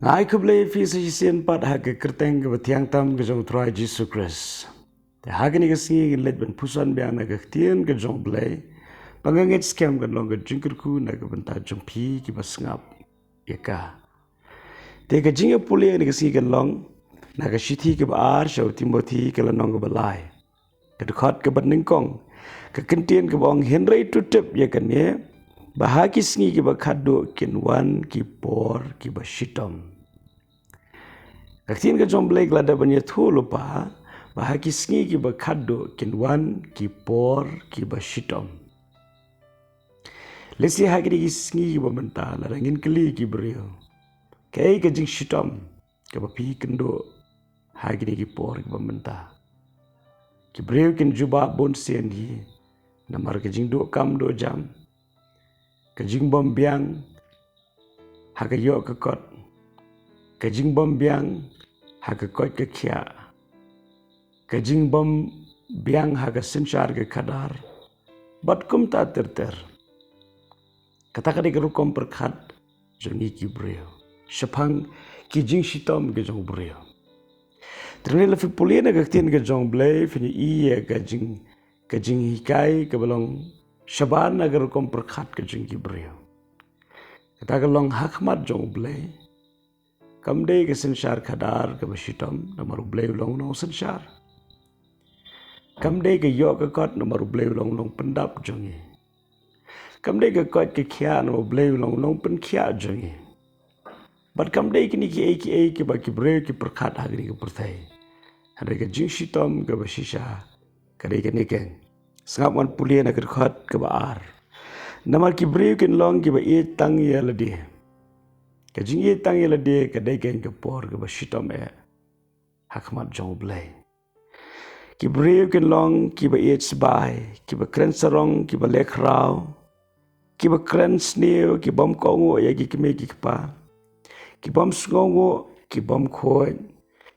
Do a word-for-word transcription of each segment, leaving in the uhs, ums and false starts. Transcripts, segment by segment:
Ai khublei ïa phi sa shisien pat ha ka kyrteng kaba thiang tam ka jong u Trai Jisu Khrist. Te ha kane ka sngi ngin leit ban puson biang na ka ktien ka jong u Blei, ba nga ngeit skhem kan long ka jingkyrkhu na ka bynta jong phi kiba sngap ïa ka. Te ka jingïapule na ka sngi kan long na ka shithi kaba ar sha u Timothi, ka lynnong kaba lai, ka dkhot kaba nyngkong, ka kyntien kaba ong: Hynrei to tip ïa kane, ba ha ki sngi kiba khatduh kin wan ki por kiba shitom. Ka ktien ka jong u Blei ka la dep ban ïathuh lypa ba ha ki sngi kiba khatduh kin wan ki por kiba shitom. Lehse ha kine ki sngi kiba mynta, lada ngin kylli ki briew, kaei ka jingshitom kaba phi kynduh ha kine ki por kiba mynta, ki briew kin jubab bun sien hi, namar ka jingduh kam duh jam, ka jingbym biang ha ka ïoh ka kot, ka jingbym biang ha ka koit ka khiah, ka jingbym biang ha ka synshar ka khadar, bad kumta ter ter. Kata ka dei ka rukom pyrkhat jong ngi ki briew shaphang ki jingshitom ki jong u briew. Te lada phi pule na ka ktien ka jong u Blei, phin ïohi ïa ka jing, ka jinghikai kaba long shabar na ka rukom pyrkhat ka jong ki briew. Kata ka long, ha khmat jong u Blei, kam dei ka synshar khadar kaba shitom, namar u Blei u long u nongsynshar. Kam dei ka ïoh ka kot, namar u Blei u long u nongpyndap jong ngi. Kam dei ka koit ka khiah, namar u Blei u long u nongpynkhiah jong ngi. Bad kam dei kine kiei kiei kiba ki briew ki pyrkhat ha kane ka pyrthei. Hynrei ka jingshitom kaba shisha ka dei kane keiñ. Sngap ngan pule na ka dkhot kaba ar. Namar ki briew kin long kiba ïeit tang ïa lade. Ka jingïeit tang ïa lade ka dei keiñ ka por kaba shitom eh ha khmat jong u Blei. Ki briew kin long kiba ïeit sbai, kiba kren sarong, kiba leh khraw, kiba kren sniew, ki bym kohnguh ïa ki kmie ki kpa, ki bym sngewnguh, ki bym khuid,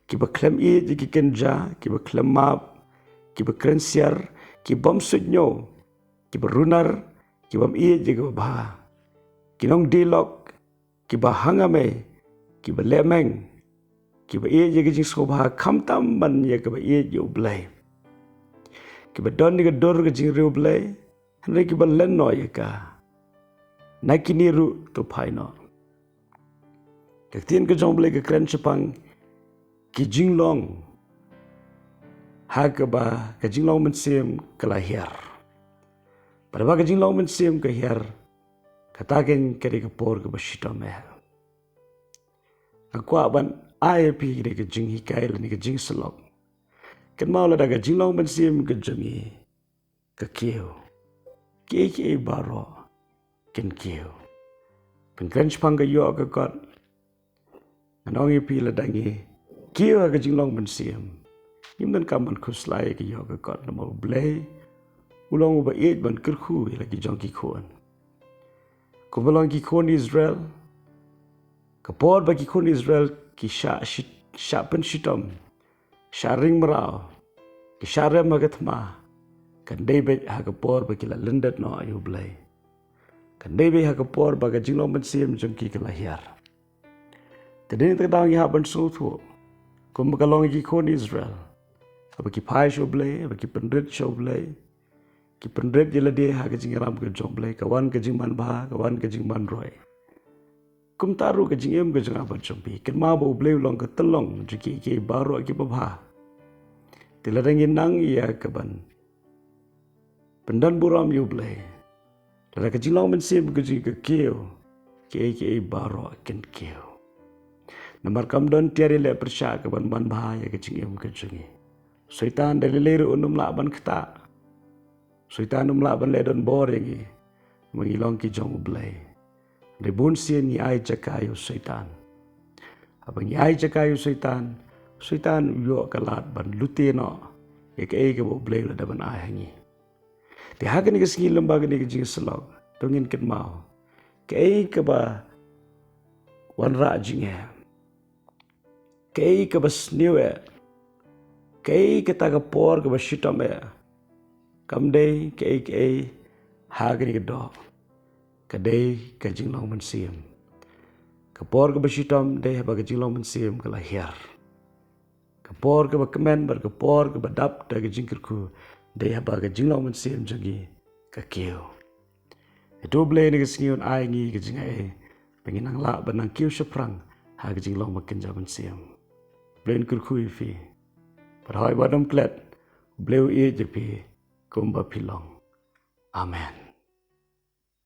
kiba khlem ïeit ïa ki kynja, kiba khlem map, kiba kren siar, ki bym suidñiew, kiba runar, ki bym ïeit ïa kiba bha, ki nongdie lok, kiba hangmei, kiba lehmeng, kiba ïeit ïa ka jingsngewbha khamtam ban ïa kaba ïeit ïa u Blei, kiba don ïa ka dur ka jingriewblei, hynrei kiba len noh ïa ka. Na kine ruh to phai noh. Ka ktien ka jong u Blei ka kren shaphang ki jinglong ha kaba ka jinglong mynsiem ka la hiar. Bad haba ka jinglong mynsiem ka hiar, kata keiñ ka dei ka por kaba shitom eh. Nga kwah ban ai ïa phi kane ka jinghikai lane ka jingsyllok. Kynmaw, lada ka jinglong mynsiem ka jong ngi ka kiew, kiei kiei baroh kin kiew. Phin kren shaphang ka ïoh ka kot. Ngan ong ïa phi, lada ngi kiew ha ka jinglong mynsiem, ngim donkam ban khuslai ïa ka ïoh ka kot, namar u Blei u long uba ïeit ban kyrkhu ïa la ki jong ki khun. Kumba long ki khun Israel, ka por ba ki khun Israel ki shah shit-, shah pynshitom, shah ring mraw, ki shah rem ha ka thma, kan dei beit ha ka por ba ki la lyndet noh ïa u Blei. Kan dei beit ha ka por ba ka jinglong mynsiem jong ki ka la hiar. Te dei na kata ka daw ngi hap ban sngewthuh, kumba ka long ïa ki khun Israel, haba ki phai sha u Blei, haba ki pynrit sha u Blei, ki pynrit ïa lade ha ka jingïalam ka jong u Blei, ka wan ka jingmanbha, ka wan ka jingmanroi. Kumta ruh ka jingim ka jong nga bad jong phi, kynmaw ba u Blei u long ka tyllong jong kiei kiei baroh kiba bha. Te lada ngi nang ïa ka ban pyndonburom ïa u Blei, lada ka jinglong mynsiem ka jong ngi ka kiew, kiei kiei baroh kin kiew. Namar kam don tiar ïaleh pyrshah ka ban manbha ïa ka jingim ka jong ngi. Soitan da lei lei ruh um lah ban ktah. Soitan um lah ban leh donbor ïa ngi, namar ngi long ki jong u Blei. Hynrei bun sien ngi ai jaka ïa u Soitan. Haba ngi ai jaka ïa u Soitan, Soitan u ïoh ka lad ban lute noh ïa kaei kaba u Blei u la dep ban ai ha ngi. Te ha kane ka sngi, lyngba kane ka jingsyllok, to ngin kynmaw kaei kaba wanrah jingeh, kaei kaba sniew eh, kaei kata ka por kaba shitom eh. Kam dei kaei kaei ha kane ka doh, ka dei ka jinglong mynsiem. Ka por kaba shitom dei haba ka jinglong mynsiem ka la hiar. Ka por kaba kmen bad ka por kaba dap da ka jingkyrkhu dei haba ka jinglong mynsiem jong ngi ka kiew. Hato U Blei ha kane ka sngi un ai ngi ka jingai ba ngin nang lah ban nang kiew shaphrang ha ka jinglong ba kynja mynsiem. Blei un kyrkhu ïa phi. Bad hoi ba dom klet, U Blei u ïeit ïa phi kumba phi long. Amen.